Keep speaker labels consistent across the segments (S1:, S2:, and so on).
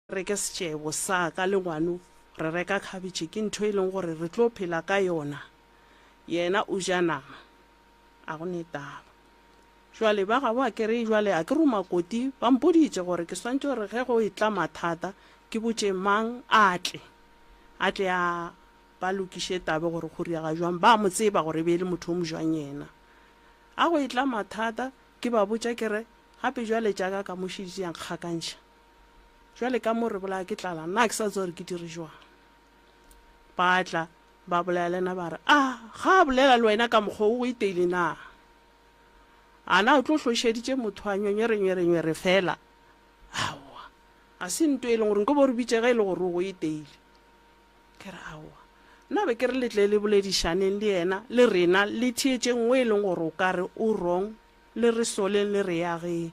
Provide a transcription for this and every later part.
S1: Reke setšebo sa ka le ngwano re reka khabitšhe ke ntho e leng gore re tlo phela ka yona yena o ja nama a go ne taba jwale ba gabo a kere jwale a ke re o makoti ba mpoditše gore ke swantše gore ge go etla mathata ke botše mang a tle a tle a ba lokiše tabe gore go riaga jwang ba mo tseba gore e be e le motho o mojwang yena a go etla mathata ke ba botša ke re gape jwale tša ka ka mo šeditše ya nkgakantšha Jwale ka mo re bolaya ke tlala, nna ke sa tsebe gore ke dire jwang. Ba tla, ba bolela le nna ba re, A, ga a bolela le wena ka mokgwa o go iteile na? A na o tlo hlošeditše motho a nywenywerenywerenywere fela? Aowa, ga se nto e leng gore nko bo re bitše ge e le gore o go iteile. Ke re, Aowa, nna be ke re le tle le boledišaneng le yena, le rena, le theetšeng o e leng gore o ka re o wrong, le re soleng le re ageng.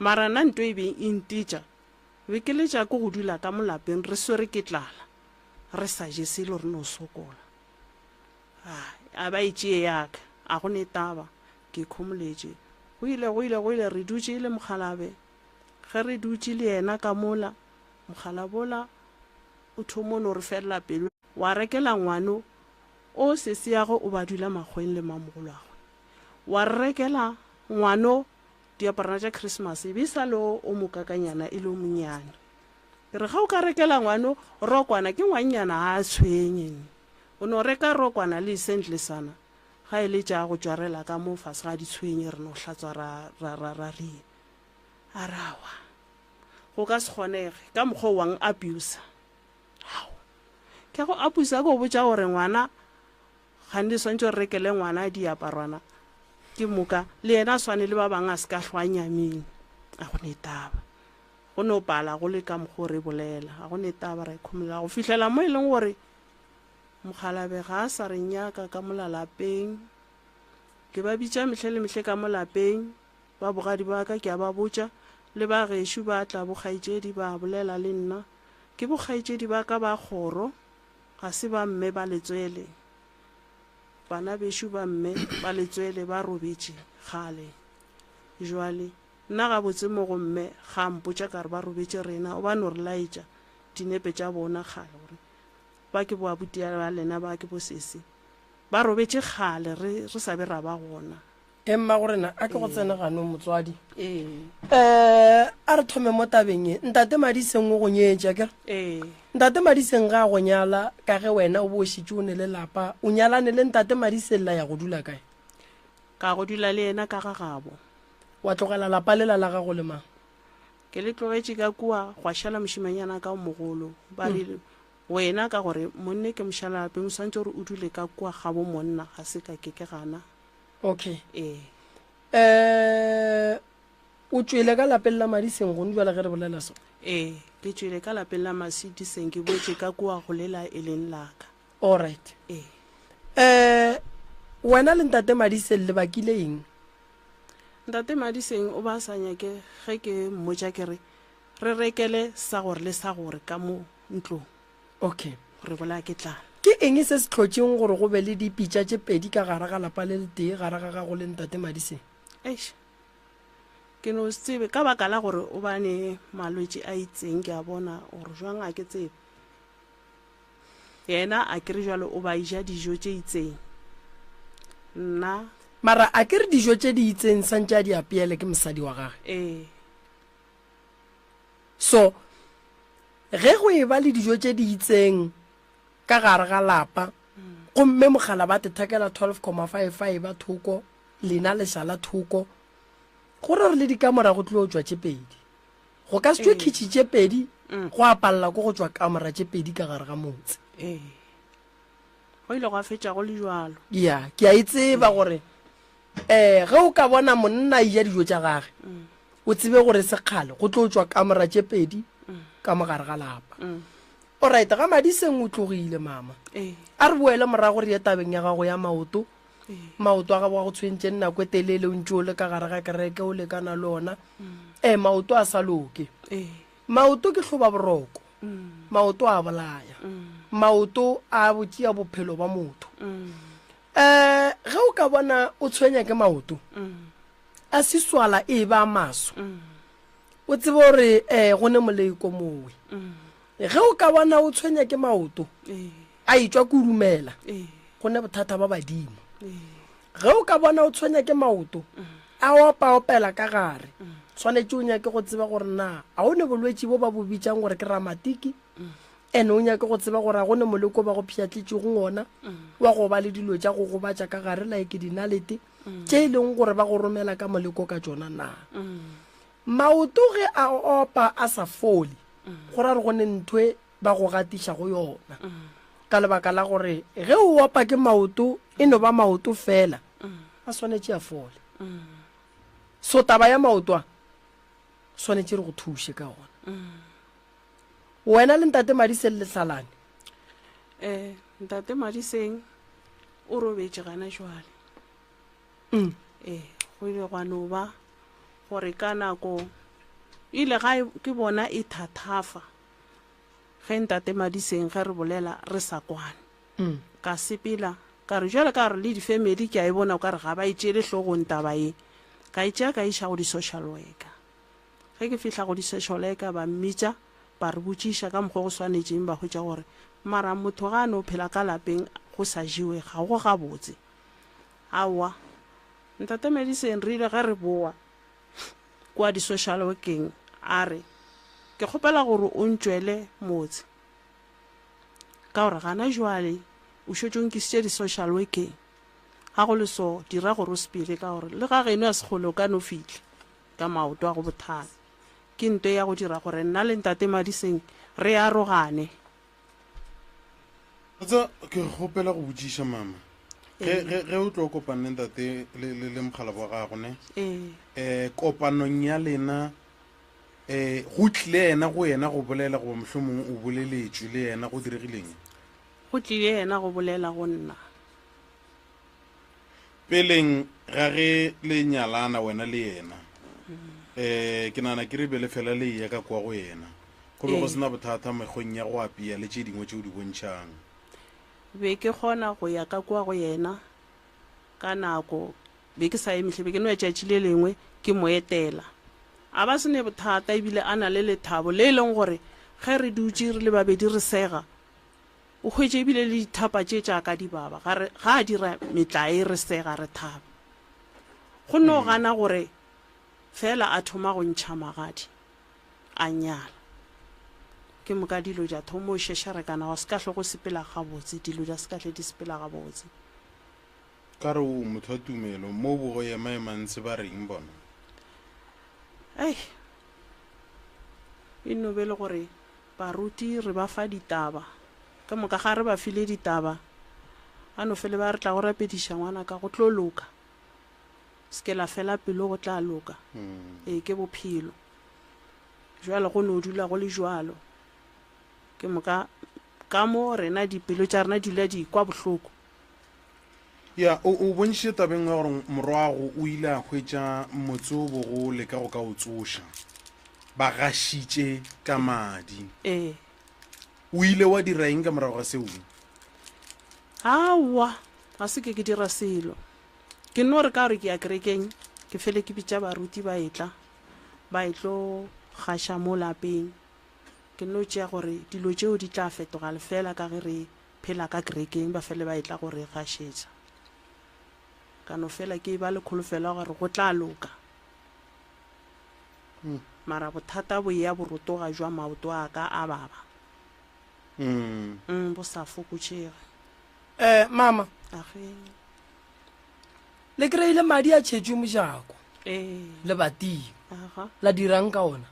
S1: Mara nna nto e beng e ntetša, be ke letša ke go dula ka mo lapeng re swere ke tlala, re sa je selo re no sokola. A, a ba e tšee ya ka, a go ne taba, ke ikhomoletše. Go ile, go ile, go ile, re dutše le mokgalabe. Ge re dutše le yena ka mola, mokgalabje wola o thomo no re felela pelo. Wa rekela ngwano o sesiagwe o ba dula makgweng le mamogolwagwe. Wa re rekela ngwano Diaparana tša Christmas e be e sa le o mokakanyana e le o monnyane. Ke re ga o ka rekela ngwano rokwana ke ngwannyana ga a tshwenye. O no reka rokwana le sentlesana ga e le tša go tšwarela ka mo fase ga di tshwenye re no hlatswa ra ra ra ra rie. A re aowa go ka se kgonege ka mokgwa o wang abuser. Ao ke a go abuser ke go botša gore ngwana Gantši swanetše o rekele ngwana diaparwana ke moka le yena a swane le ba bangwe a se ka hlwa a nyamile. A go ne taba. Go no pala go le ka mokgwa o re bolela. A go ne taba ra ikhomolela go fihlela mo e leng gore mokgalabje ga a sa re nyaka ka mola lapeng. Ke ba bitša mehle le mehle ka mo lapeng, ba bogadi ba ka ke a ba botša, le ba gešo ba tla bokgaetšedi ba bolela le nna. Ke bokgaetšedi ba ka ba kgoro. Ga se ba mme ba letswele. Bana bešo ba mme ba letswele ba robetše kgale. Jwale, nna gabotse mo go mme ga a mpotša ka re ba robetše rena, o ba no re laetša dinepe tša bona kgale gore ba ke bo abuti ba lena, ba ke bo sesi. Ba robetše kgale re, re sa be ra ba gona.
S2: E mmagorena, a ke go tsene ganong motswadi. Ee. Eh, a re thome mo tabeng ye. Ntate Madiseng o go nyetše, akere?
S1: Ee.
S2: Ntate Madiseng ga a go nyala ka ge wena o bo o šetše o ne le lapa, o nyalane le Ntate Madiseng la ya go dula kae?
S1: Ka go dula le yena ka ga gabo.
S2: Wa tlogela lapa lela la gago le mang?
S1: Ke le tlogetše ka kua, gwa šala mošemanyana ka o mogolo. Ba re, Wena ka gore monne ke mošalalapeng o swanetše gore o dule ka kua gabo monna, ga se ka ke ke gana.
S2: Okay.
S1: Ee.
S2: Eh, o tšwele ka lapeng la Madiseng gone bjale ge re bolela so?
S1: Ee, ke tšwele ka lapeng la Masidiseng ke boetše ka kua go lela e leng la ka.
S2: All right.
S1: Ee.
S2: Eh, wena le Ntate Madiseng le bakile eng?
S1: Ntate Madiseng o ba sa nyake ge ke mmotša ke re re rekele sa gore le sa gore ka mo ntlong.
S2: Okay.
S1: Re bolaya ke tlala.
S2: Ke eng se se hlotšeng gore go be le dipitša tše pedi ka gare ga lapa le letee gare ga gago le Ntate Madiseng?
S1: Eish. Ke no se tsebe ka baka la gore o ba ne malwetši a itseng ke a bona gore jwang a ke tsebe. Yena a ke re jwale o ba eja dijo tše itseng. Nna.
S2: Mara a ke re dijo tše di itseng santše a di apeele ke mosadi wa gage?
S1: Ee.
S2: So Ge go eba le dijo tše di itseng ka gare ga lapa gomme mogala ba tethekela 12,55 ba thoko, lena le šala thoko, go ra gore le dikamora go tlo tšwa tše pedi. Go ka se tšwe khitšhi tše pedi, go a palela ko go tšwa kamora tše pedi ka gare ga motse.
S1: Ee. Go ile gwa fetša go le bjalo.
S2: Ya, ke a e tseba gore um ge o ka bona monna a eja dijo tša gage, o tsebe gore se kgale go tlo tšwa kamora tše pedi ka mo gare ga lapa. Alright, ga Madiseng o tlogile mama. A re boele morago re ye tabeng ya gago ya maoto. Maoto a gago a go tshwentšeng nako e telele o ntše o le ka gare ga kereke o lekana le ona. Eh, maoto a sa loke. Maoto ke hloba boroko. Maoto a bolaya. Maoto a tšea bophelo ba motho. Um ge o ka bona o tshwenya ke maoto, a siswala e ba maso. O tsebe gore um go ne moleko mowe. Ge o ka bona o tshwenya ke maoto a etšwa kudumela, go ne bothata ba badimo. Ge o ka bona o tshwenya ke maoto a opa-opela ka gare, swanetše o nyake go tseba gore na a o ne bolwetši bo ba bo bitšang gore ke ramatiki, and o nyake go tseba gore a go ne moleko ba go pšhatletšego ona wa go ba le dilo tša go gobatša ka gare like dinalete tše e leng gore ba go romela ka moleko ka tšona na. Maoto ge a opa a sa fole, go ra gore go ne ntho e ba go gatiša go yona. Ka lebaka la gore ge o opa ke maoto, e no ba maoto fela, a swanetše a fole. So taba ya maoto a, swanetše re go thuše ka ona. Wena le Ntate Madiseng le hlalane?
S1: Eh, Ntate Madiseng o robetše gana jwale. Ee, go ile gwa no ba gore ka nako ile ga ke bona e thathafa ge Ntate Madiseng ge re bolela re sa kwane. Ka sepela ka re jwale ka gore le difemeli ke a e bona o ka re ga ba e tšeele hlogong taba ye. Ka e tšea ka e iša go di-social worker. Ge ke fihla go di-social worker ba mmitša ba re botšiša ka mokgwa o go swanetšeng ba hwetša gore mara motho ga a no phela ka lapeng go sa jewe ga go gabotse. Aowa, Ntate Madison re ile ge re boa kua di-social workeng a re, Ke kgopela gore o ntšwele motse ka gore gana jwale o šetše o nkisitše di-social workeng. Ga go le so, dira gore o sepele ka gore le ga geno ya Sekgole o ka no fihla ka maoto a go bothata. Ke nto ya go dira gore nna le Ntate Madiseng re arogane.
S3: Wa tseba, ke kgopela go botšiša mama. Ge, ge, ge o tlo kopana le ntate le, le, le mokgalabo wa gago, ne?
S1: Ee.
S3: Eh, kopanong ya lena, eh, go tlile yena go yena go bolela goba mohlomongwe o boleletšwe le yena, go diregileng?
S1: Go tlile yena go bolela go nna.
S3: Peleng ga ge le nyalana wena le yena, um ke nagana ke re be le fela le eya ka kwa go yena, go be go
S1: Ee.
S3: se na bothata mekgweng ya go apea le tše dingwe tše o di bontšhang.
S1: Be ke kgona go ya ka kua go yena ka nako, be ke sa emihle, be ke no ya tšatši le lengwe ke mo etela. A ba se ne bothata ebile a na le lethabo le e leng gore ge re dutše re le babedi re sega, O hwetše ebile le dithapa tše tša ka di baba, ga re, ga a dira metlae re sega re thaba. Go no gana gore feela a thoma go ntšha magadi, a nyala. Ke moka dilo tša thoma o šešarekana, gwa se ka hlwe go sepela gabotse, dilo tša se ka hle di sepela gabotse.
S3: Ka re o motho wa tumelo, mo bo go emaemang se ba reng bona?
S1: Ei, e no be le gore Baruti re ba fa ditaba. Ke moka ga re ba file ditaba, ba no fele ba re tla go rapediša ngwanaka, go tlo loka. Se ke la fela pelo go tla loka. Ee, ke bophelo. Jwale go no dula go le jwalo. Ke moka ka mo rena dipelo tša rena di dula di kwa bohloko.
S3: Ya, o, o bontšhitše taba e nngwe ya gore morwago o ile a hwetša motse o bogo leka go ka o tsoša. Ba gašitše ka madi.
S1: Ee.
S3: O ile wa dira eng ka morago ga seo?
S1: Aowa, ga se ke ke dira selo. Ke no re ka gore ke ya kerekeng, ke fele ke bitša baruti ba etla, ba etlo gaša mo lapeng. Ke no tšea gore dilo tšeo di tla fetoga lefela ka ge re phela ka kerekeng ba fele ba etla go re gašetša. Ka no fela ke eba le kholofelo ya gore go tla loka. Mara bothata bo eya bo rotoga jwa maoto a ka a baba. Mm, bo sa fokotšege.
S2: Eh, mama.
S1: Age.
S2: Le kry-ile madi a tšhetšwe mojako.
S1: Ee.
S2: Lebating.
S1: Aga.
S2: La dirang ka ona?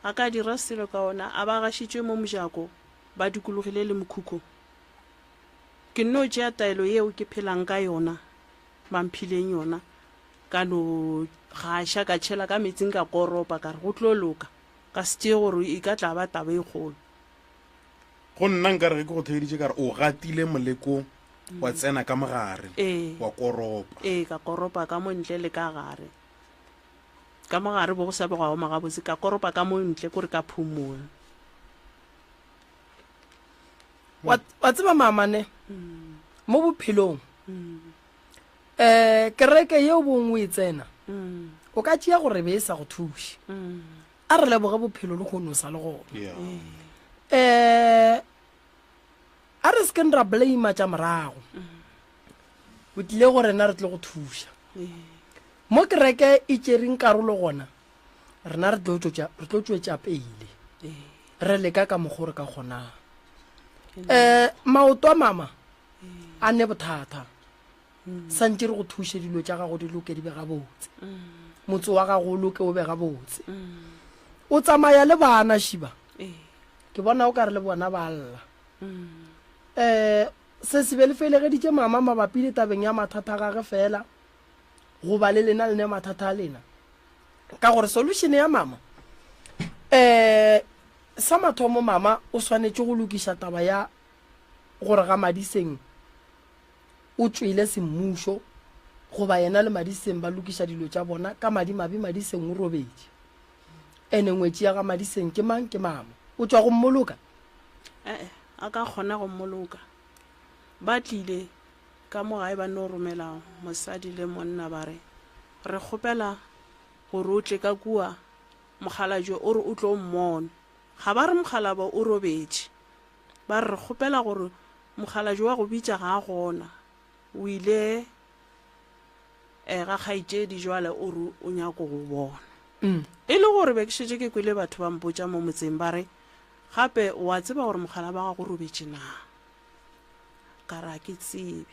S1: A ka dira selo ka ona, a ba gašitšwe mo mojako. Ba dikologile le mokhukhu. Ke nno tšea taelo yeo ke phelang ka yona, ba mphileng yona, ka no gaša, ka tšhela ka meetseng, ka koropa, ka re go tlo loka. Ka se tšee gore e ka tla ba taba e kgolo.
S3: Go nna nkare ge ke go theeditše ka re o gatile moleko wa tsena ka mogare,
S1: Ee.
S3: wa koropa.
S1: Ee, ka koropa ka mo ntle le ka gare. Ka mo gare bo go sa be gwa oma gabotse, ka koropa ka mo ntle kore ka phumola.
S2: Wa, wa tseba mamane mo bophelong um kereke yeo bong o e tsena o ka tšea gore be e sa go thuše. A re leboge bophelo lehono o sa le gona.
S3: Yeah.
S2: Eh a re se keng ra blame tša morago. O tlile go rena re tle go thuša. Mo kereke e tšereng karolo gona, rena re tlo tšwetša re tlo tšwetša pele. Re leka ka mokgo re ka kgonang. Eh maoto a mama a ne bothata. Santše re go thuše dilo tša gago di loke di be gabotse. Motse wa gago o loke o be gabotse. O tsamaya le bana Shiba. Ke bona o ka re le bona ba lla. Um se se be le felegeditše mama mabapi le tabeng ya mathata a gage fela goba le lena le ne mathata a lena. Ka gore solution ya mama um sa mathomo mama o swanetše go lokiša taba ya gore ga Madiseng o tšwele semmušo goba yena le Madiseng ba lokiša dilo tša bona ka madimabe Madiseng o robetše. Ene ngwetši ya ga Madiseng ke mang? Ke mama. O tšwa go mmoloka?
S1: Ee, a ka kgona go mmoloka. Ba tlile ka mo gae ba no romela mosadi le monna ba re, Re kgopela gore o tle ka kua, mokgalabje o re o tlo mmona. Ga ba re mokgalabje o robetše. Ba re, Re kgopela gore mokgalabje wa go bitša ga a gona. O ile eh, ga kgaetšedi jwale o re o nyako go bona. E le gore be ke šetše ke kwele batho ba mpotša mo motseng ba re, Gape o a tseba gore mokgalabje wa gago o robetše na? Ka re, A ke tsebe.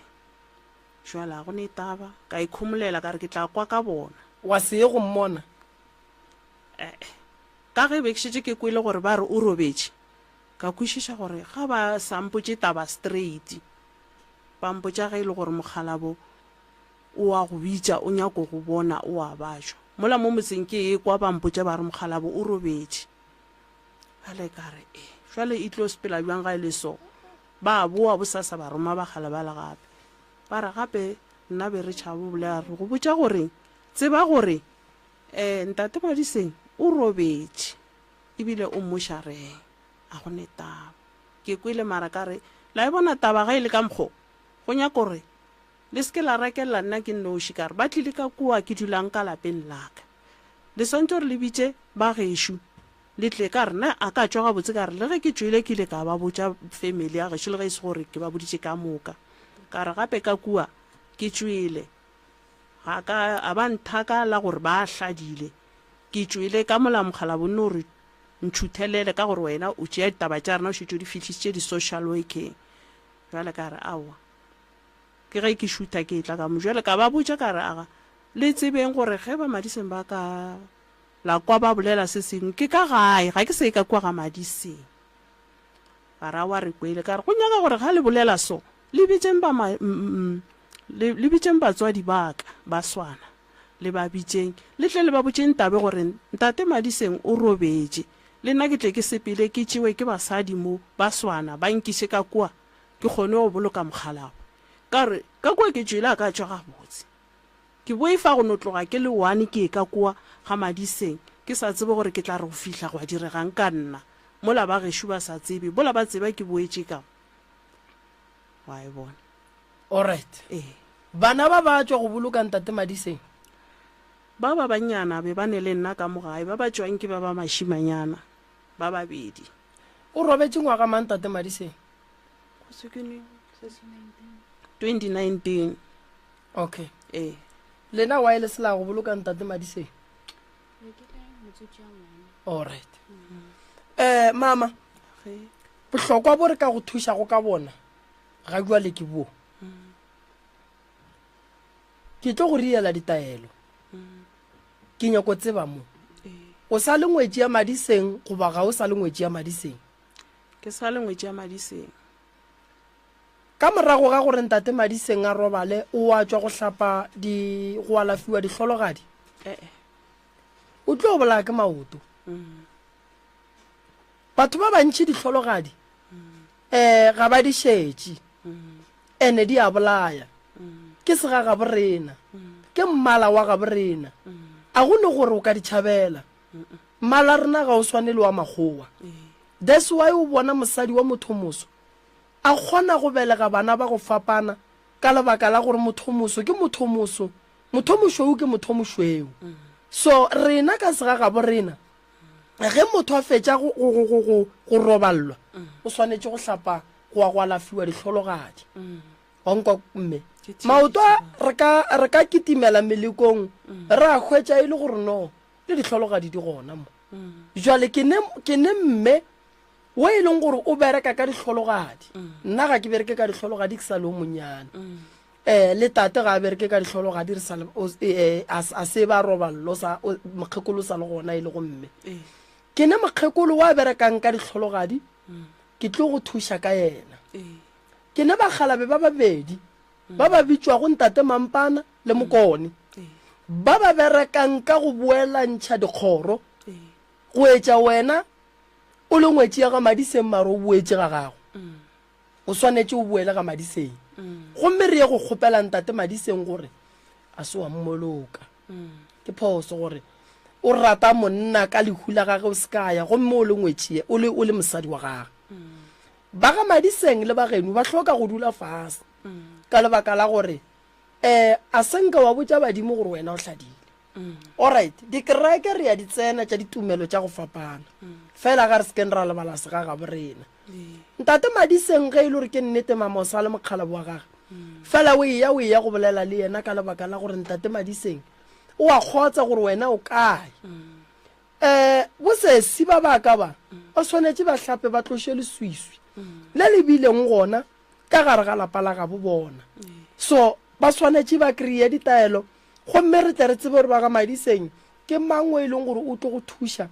S1: Jwale ga go ne taba. Ka ikhomolela ka re ke tla kwa ka bona.
S2: Wa se ye go mmona?
S1: Ee. Ka ge be ke šetše ke kwele gore ba re o robetše, Ka kwešiša gore ga ba sa mpotše taba straight, ba mpotša ge e le gore mokgalabo o a go bitša o nyako go bona o a bajwa. Mola mo motseng ke ekwa ba mpotša ba re mokgalabo o robetše. Bjale ka re e, jwale e tlo sepela bjang ga e le so? Ba boa bosasa ba roma bakgala bale gape. Ba re gape nna be re tšhaba go bolela re go botša gore tseba gore um ntate Madiseng o robetše. Ebile o mmošareng. A go ne taba. Ke kwele mara ka re, La e bona taba ge e le ka mokgo? Go nyaka gore le se ke la rekelela nna ke nnoši. Ka re, Ba tlile ka kua ke dulang ka lapeng la ka. Le swanetše gore le bitše ba gešo le tle. Ka re, Nna a ka tšwa gabotse. Ka re, Le ge ke tšwele ke ile ka ba botša family ya gešo le ge e se gore ke ba boditše ka moka. Ka re, Gape ka kua ke tšwele ga ka a ba nthaka la gore ba hladile. Ke tšwele ka mola mokgalabonne o re ntšhuthelele ka gore wena o tšea ditaba tša rena o šetše o di fihlišitše di-social workeng. Bjale ka re aowa. Ke ge ke šutha ke etla ka mo. Bjale ka ba botša ka re aga le tsebeng gore ge ba Madiseng ba ka la kwa ba bolela se sengwe ke ka gae ga ke se ka kua ga Madiseng. Ba re aowa re kwele. Ka re go nyaka gore ga le bolela so le bitšeng ba le bitšeng batswadi ba ka ba swana. Le ba bitšeng, le tle le ba botšeng tabe gore Ntate Madiseng o robetše. Le nna ke tle ke sepele ke tšewe ke basadi mo ba swana, ba nkiše ka kua ke kgone go boloka mokgalabje. Ka re, Ka kua ke tšwele a ka tšwa gabotse. Ke boifa go no tloga ke le one ke ye ka kua ga Madiseng, ke sa tsebe gore ke tla re go fihla gwa diregang ka nna mola ba gešo ba sa tsebe, bola ba tseba ke boetše ka mo. Wa e bona?
S2: Alright.
S1: Ee.
S2: Bana ba ba tšwa go boloka Ntate Madiseng?
S1: Ba ba bannyana be ba ne le nna ka mo gae, ba ba tšwang ke ba ba mašimanyana ba babedi.
S2: O robetše ngwaga mang Tate Madiseng?
S1: Go se ke neng? 2019.
S2: Okay.
S1: Ee.
S2: Lena why le se la go boloka Ntate Madiseng? Alright. Eh mama,
S1: Ge.
S2: bohlokwa bo re ka go thušago ka bona ga jwale ke bo. Ke tlo go riela ditaelo. Ke nyako tseba mo. O sa le ngwetši ya Madiseng goba ga o sa le ngwetši ya Madiseng?
S1: Ke sa le ngwetši ya Madiseng.
S2: Ka morago ga gore ntate Madiseng a robale, o a tšwa go hlapa di go alafiwa dihlologadi?
S1: Ee.
S2: O tlo bolaya ke maoto. Batho ba bantši dihlologadi um ga ba di šetše ene di a bolaya. Ke segagabo rena, ke mmala wa gabo rena. A go ne gore o ka di tšhabela. Mmala rena ga o swane le wa makgowa. That's why o bona mosadi wa mothomoso a kgona go belega bana ba go fapana ka lebaka la gore mothomoso ke mothomoso, mothomošweu ke mothomošweu. So rena ka segagabo rena. Ge motho a fetša go, go, go, go, go, go roballwa, o swanetše go hlapa go wa go alafiwa dihlologadi. Wa nkwa mme? Maoto a re ka, re ka kitimela melekong, ra hwetša e le gore no, le dihlologadi di gona mo. Jwale ke ne, ke ne mme wo e leng gore o bereka ka dihlologadi. Nna ga ke bereke ka dihlologadi ke sa le o monnyane. Eh, le tate ga a bereke ka dihlologadi re sa le, o, eh, a, a se ba roballo sa, o, mokgekolo o sa le gona e le go mme. Ke ne mokgekolo wa berekang ka dihlologadi, ke tlo go thuša ka yena. Ke ne bakgalabe ba babedi ba ba bitšwago Ntate Mampana le Mokone, ba ba berekang ka go boelantšha dikgoro go etša wena o le ngwetši ya ga Madiseng mare o boetše ga gago. O swanetše o boele ga Madiseng. Gomme re ye go kgopela Ntate Madiseng gore a se wa mmoloka. Ke phoso gore o rata monna ka lehu la gage o se ka ya gomme o le ngwetši o le o le mosadi wa gage. Ba ga Madiseng le ba geno ba hloka go dula fase ka lebaka la gore um a se nka wa botša badimo gore wena o hladile. Alright, dikereke re ya di tsena tša ditumelo tša go fapana. Fela ga re se keng ra lebala segagabo rena. Ntate Madiseng ge e le gore ke nnete mama o sa le mokgalabo wa gage. Fela o eya o eya go bolela le yena ka lebaka la gore ntate Madiseng o a kgotsa gore wena o kae. Um bosesi ba baka ba ba swanetše ba hlape ba tloše leswiswi le le bileng gona ka gare ga lapa la gabo bona. So ba swanetše ba kreye ditaelo gomme re tle re tsebe gore ba ga Madiseng ke mang o e leng gore o tlo go thuša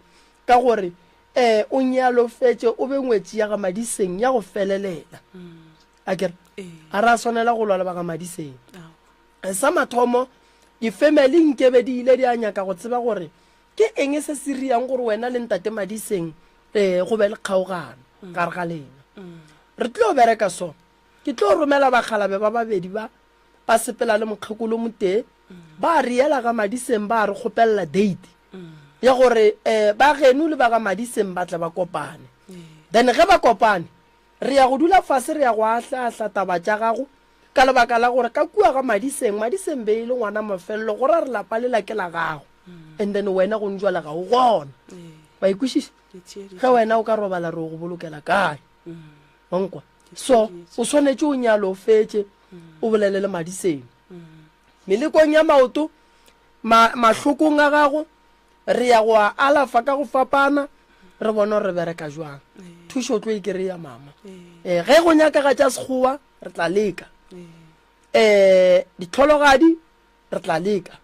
S2: ka gore um o nyalofetše o be ngwetši ya ga Madiseng ya go felelela. A kere ga re a swanela go lwa le ba ga Madiseng. Sa mathomo difemeli nkebe di ile di a nyaka go tseba gore ke eng se se riang gore wena le ntate Madiseng um go be le kgaogano gare ga lena. Re tlo bereka so, ke tlo romela bakgalabe ba babedi ba ba sepela le mokgekolo motee ba re yela ga Madiseng ba re kgopelela date ya gore um ba geno le ba ga Madiseng ba tle ba kopane. Then ge ba kopane re ya go dula fase re ya go ahlaahla taba tša gago ka lebaka la gore ka kua ga Madiseng, Madiseng be e le ngwana mafelelo go ra re lapa lela ke la gago and then wena gone jwale ga o gona. Wa e kwešiša? Ge wena o ka robala re o go bolokela kae? Wa nkwa? So o swanetše o nyale o fetše o bolele le Madiseng. Melekong ya maoto, ma, mahlokong a gago re ya go a alafa ka go fapana re bone gore re bereka jwang. Thušo o tlo e kry-a mama. Eh, ge go nyakega tša sekgowa re tla leka. Eh, ditlhologadi re tla leka.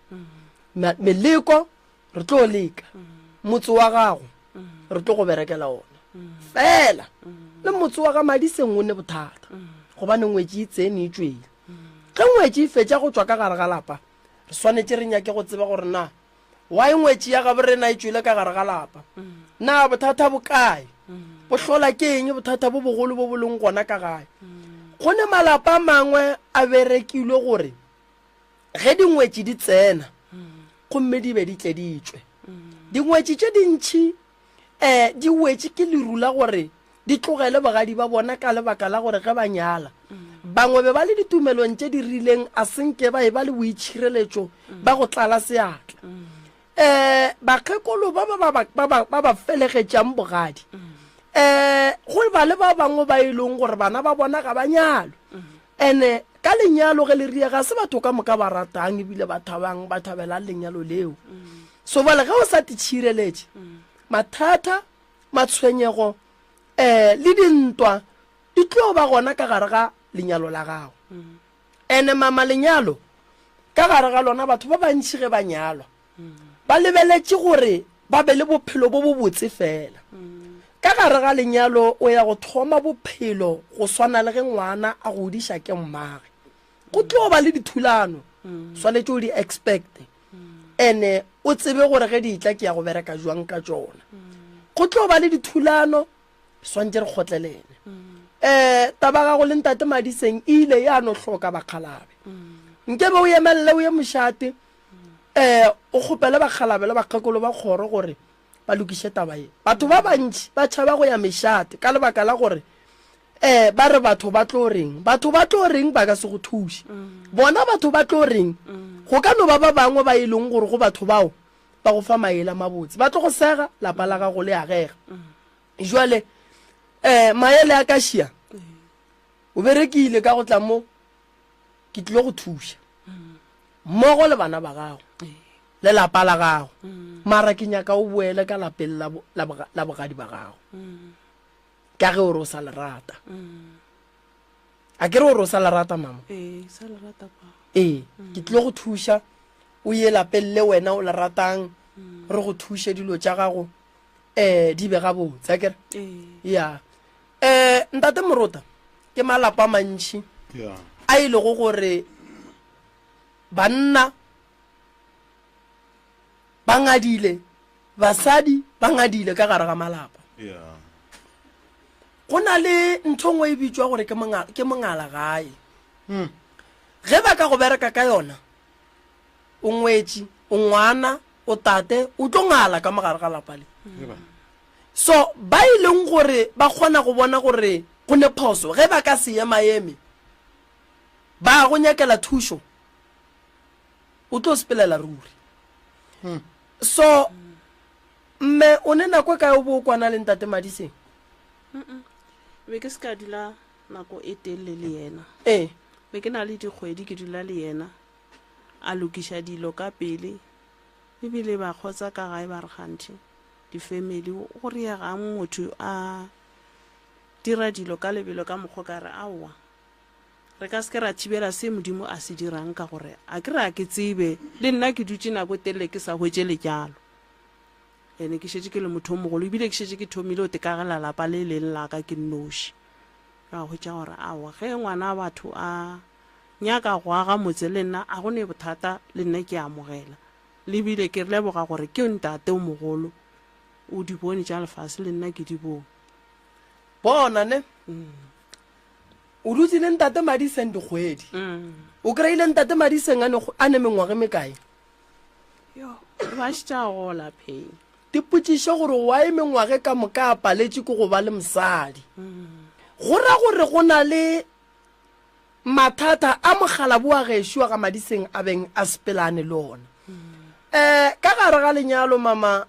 S2: Meleko re tlo leka. Motse wa gago re tlo go berekela ona. Fela le motse wa ga Madiseng o ne bothata gobane ngwetši e tsene e tšwele. Ge ngwetši e fetša go tšwa ka gare ga lapa, re swanetše re nyake go tseba gore na why ngwetši ya gabo rena e tšwele ka gare ga lapa. Na bothata bo kae? Bo hlola ke eng bothata bo bogolo bo bo leng gona ka gae? Go ne malapa a mangwe a berekilwe gore ge dingwetši di tsena gomme di be di tle di tšwe. Dingwetši tše dintši um di wetše ke leru la gore di tlogele bogadi ba bona ka lebaka la gore ge ba nyala bangwe be ba le ditumelong tše di rileng a senke ba e ba le boitšhireletšo ba go tlala seatla. Um bakgekolo ba ba ba ba ba ba felegetšang bogadi um go ba le ba bangwe ba e leng gore bana ba bona ga ba nyalwe. Ene ka lenyalo ge le ria ga se batho ka moka ba ratang ebile ba thabang ba thabelang lenyalo leo. So bale ge o sa titšhireletše mathata, matshwenyego um le dintwa di tlo ba gona ka gare ga lenyalo la gago. Ene mama lenyalo ka gare ga lona batho ba bantši ge ba nyalwa ba lebeletše gore ba be le bophelo bo bobotse fela. Ka gare ga lenyalo o ya go thoma bophelo go swana le ge ngwana a godiša ke mmage. Go tlo ba le dithulano, swanetše o di expecte ene o tsebe gore ge di tla ke ya go bereka jwang ka tšona. Go tlo ba le dithulano, swantše re kgotlelele. Um taba gago le ntate Madiseng e ile ya no hloka bakgalabe. Nkebe o emelele o ye mošate um o kgopele bakgalabe le bakgekolo ba kgoro gore ba lokiše taba ye. Batho ba bantši ba tšhaba go ya mešate ka lebaka la gore um ba re batho ba tlo reng. Batho ba tlo reng ba ka se go thuše. Bona batho ba tlo reng go ka no ba ba bangwe ba e leng gore go batho bao. ba go fa maele a mabotse. Ba tlo go sega, lapa la gago le agega. Jwale um maele a ka šia, o berekile ka go tla mo, ke tlilo go thuša mmogo le bana ba gago le lapa la gago, mara ke nyaka o boele ka lapeng la bogadi ba gago ka ge o re o sa le rata. A ke re o re o sa le rata mama?
S1: Ee, sa le rata pa.
S2: Ee, ke tlilo go thuša o ye lapeng le wena o le ratang, re go thuše dilo tša gago um di be gabotse, a ke re?
S1: Ee.
S2: Ya. Um Ntate Morota, ke malapa a mantši a e lego gore banna ba ngadile, basadi ba ngadile ka gare ga malapa. Go na le ntho nngwe e bitšwa gore ke mongala gae. Hmm. Ge ba ka go bereka ka yona, o ngwetši, o ngwana, o tate, o tlo ngala ka mogare ga lapa le. So ba e leng gore ba kgona go bona gore go ne phoso, ge ba ka se emaeme ba go nyakela thušo, o tlo sepelela ruri. Hmm. So mme o ne nako e kae o bo o kwana le ntate Madiseng?
S1: Be ke se ka dula nako e telele le yena.
S2: Ee.
S1: Be ke na le dikgwedi ke dula le yena, a lokiša dilo ka pele, ebile ba kgotsa ka gae ba re kganthe di-family go riegang motho a dira dilo ka lebelo ka mokgwa ka re aowa re ka se ke ra thibela se Modimo a se dirang ka gore a ke re a ke tsebe le nna ke dutše nako e telele ke sa hwetše lenyalo ene ke šetše ke le motho o mogolo ebile ke šetše ke thomile go tekagela lapa le leng la ka ke nnoši. Ra hwetša gore aowa ge ngwana batho a nyaka go aga motse le nna a go ne bothata le nna ke amogela le bile ke leboga gore ke ntate o mogolo o di bone tša lefase le nna ke di bone.
S2: Bona ne o dutse le ntate Madiseng dikgwedi. O kry-ile ntate Madiseng a ne a ne mengwaga e mekae?
S1: Yo, ba šetše a gola pheng.
S2: Dipotšišo gore why mengwaga e ka moka a paletše ke go ba le mosadi. Go ra gore go na le mathata a mokgalabo wa gešo wa ga Madiseng a beng a sepelane le ona. Um ka gare ga lenyalo mama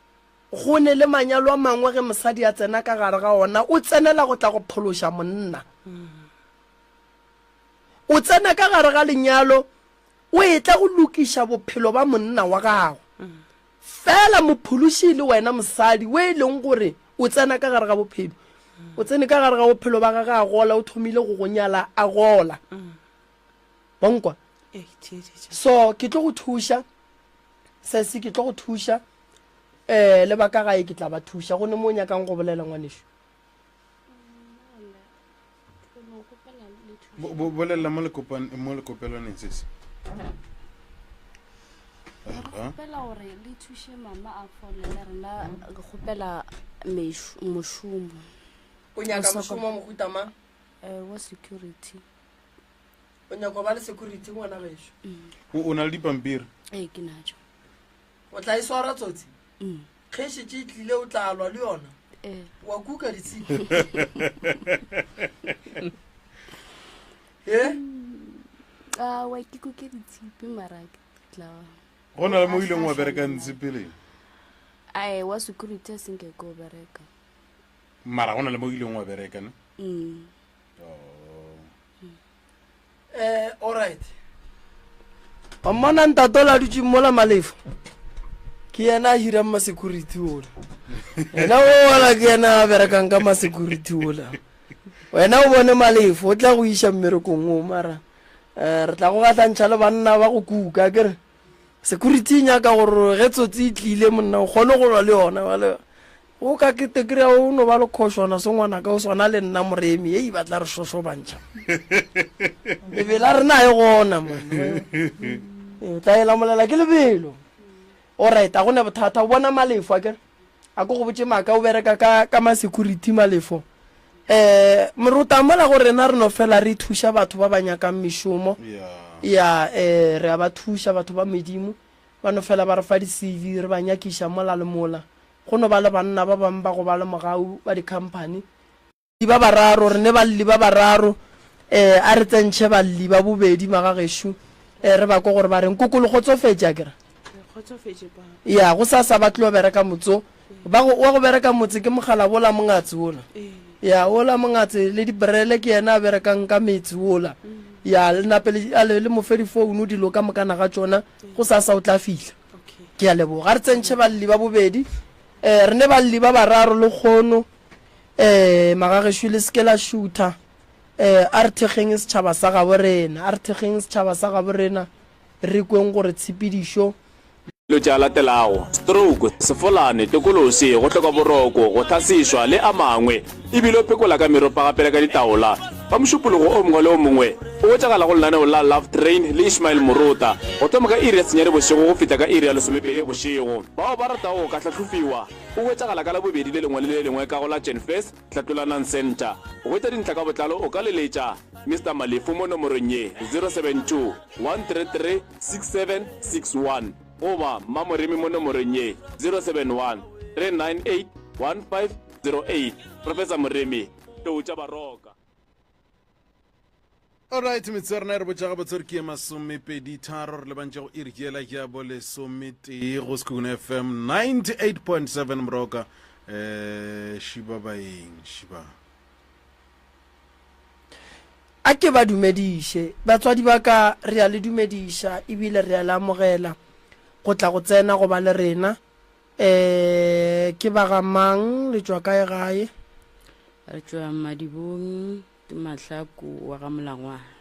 S2: Go ne le manyalo a mangwe ge mosadi a tsena ka gare ga ona, o tsenela go tla go phološa monna. O tsena ka gare ga lenyalo o etla go lokiša bophelo ba monna wa gago. Fela mophološi le wena mosadi o e leng gore o tsena ka gare ga bophelo. O tsene ka gare ga bophelo ba gage a gola, o thomile go go nyala a gola. Bonkwa. So ke tlo go thuša, sesi ke tlo go thuša. Ee, le ba ka gae ke tla ba thuša. Go ne mo o nyakang go bolela, ngwanešu?
S3: Bo- bolelela mo lekopan- mo lekopelwaneng sese
S4: Re kgopela gore le thuše mama a fole le rena re kgopela meš- mošomo
S2: O nyaka
S4: O soko-
S2: mošomo wa mohuta mang?
S4: eh, wa security
S2: O nyaka go ba le security ngwana gešo?
S3: o o na le dipampiri
S4: ee ke natšo
S2: O tla e swara tsotsi? Ge e šetše e tlile o tla lwa le yona?
S4: Ee.
S2: Wa kuka ditshipi? He?
S4: Awa ke kuke ditshipi mara ke tla
S3: Go na le mo o ileng wa bereka ntsi pele?
S4: Ae wa security a senke ke o bereka.
S3: Mara go na le mo o ileng wa bereka ne?
S4: Mm.
S3: Oh.
S2: Eh, alright. Wa mmona ntate ola a dutšeng mola Malefo? Ke yena a hirang ma-security ola. Yena ola ke yena a berekang ka ma-security ola. Wena o bone Malefo o tla go iša mmerekong o mara eh, re tla go gahlantšha le banna ba go kuka ke re security e nyaka gore ge tsotsi e tlile monna o kgone go lwa le yona bale O ka ke te kry-a o no ba le khošwana se ngwanaka o swana le nna moremi ei ba tla re šošobantšha lebela rena e gona man o tla e lamolela ke lebelo alright a go ne bothata o bona malefo a kere a ko go botše maaka o bereka ka ka ma-security malefo um morota mola go rena re no fela re thuša batho ba ba nyakang mešomo ya um re a ba thuša batho ba medimo ba no fela ba re fa di-cv re ba nyakiša mola le mola Go no ba le banna ba bangwe ba go ba le mogau ba dikhamphani. Ba bararo, re ne balli ba bararo. Eh, a re tsentšhe balli ba bobedi magagešo, eh, re ba kwe gore ba reng. Koko, le kgotsofetše, a ke re?
S1: kgotsofetše papa.
S2: Ya, go sasa ba tlo bereka motso. Ba go, wa go bereka motse ke mogala wola mongatse wola.
S1: Ee.
S2: Ya, wola mongatse le dibrele ke yena a berekang ka metse wola. Ya, le nape le, a le, le mo fe difounu dilo ka mokana ga tšona, go sasa o tla fihla.
S1: Okay.
S2: Ke a leboga. A re tsentšhe balli ba bobedi. Eh, re ne balli ba bararo lekgono. Eh, magagešo le se ke la šutha. Eh, a re thekgeng setšhaba sa gabo rena. A re thekgeng setšhaba sa gabo rena. Re kweng gore tshepedišo.
S5: Dilo tše a latelago, stroke, sefolane, tokolosi, go hloka boroko, go hlasišwa, le a mangwe, e bile o phekola ka meropa gape le ka ditaola. Ka Mošupologo o mongwe le o mongwe, o hwetšagala go lenaneo la Love Train le Ishmael Morota, go thoma ka iri ya senyane bošego go fihla ka iri ya lesomepedi bošego. Bao ba ratago go ka hlahlofiwa, o hwetšagala ka Labobedi le lengwe le le lengwe ka go la Genfest, Hlatlolanang Centre. Go hwetša dintlha ka botlalo o ka leletša Mister Malefu mo nomorong ye, 072 133 6761 goba Mma Moremi mo nomorong ye, 071 398 1508. Professor Moremi, Tlou tša Baroka.
S3: Alright, metsotso ya rena e re botša gabotse gore ke ye masomepeditharo re lebantše go iri ke yela ya bo lesometee go Sekhukhune FM 98.7 Moroka eh šiba baeng šiba
S2: A ke ba dumediše. Batswadi ba ka, re a le dumediša ebile re a le amogela go tla go tsena go ba le rena. Um ke ba ga mang, le tšwa kae gae?
S4: Re tšwa Madibong. Ke Mahlaku wa ga Molangwana.